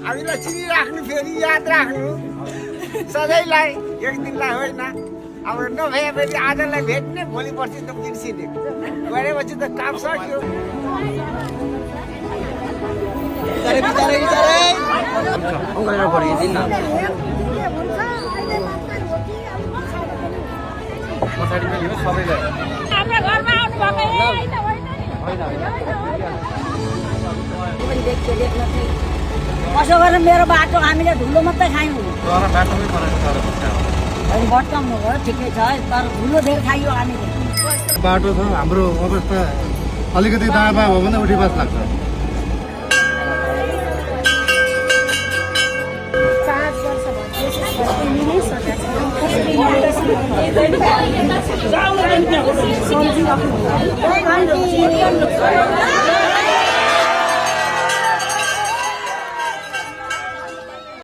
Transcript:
हामीलाई चिनिराख्नु फेरि याद राख्नु सधैँलाई एक दिनलाई होइन अब नभएपछि आजलाई भेट्ने भोलि पर्सि त बिर्सिने गरेपछि त काम सक्यो कसो गरेर मेरो बाटो हामीले धुलो मात्रै खायौँ भट्काउनु भयो ठिकै छ तर धुलो धेर खाइयो हामीले बाटो छ हाम्रो अवस्था अलिकति दाबा भयो भने उठी बस लाग्छ 5 वर्ष भयो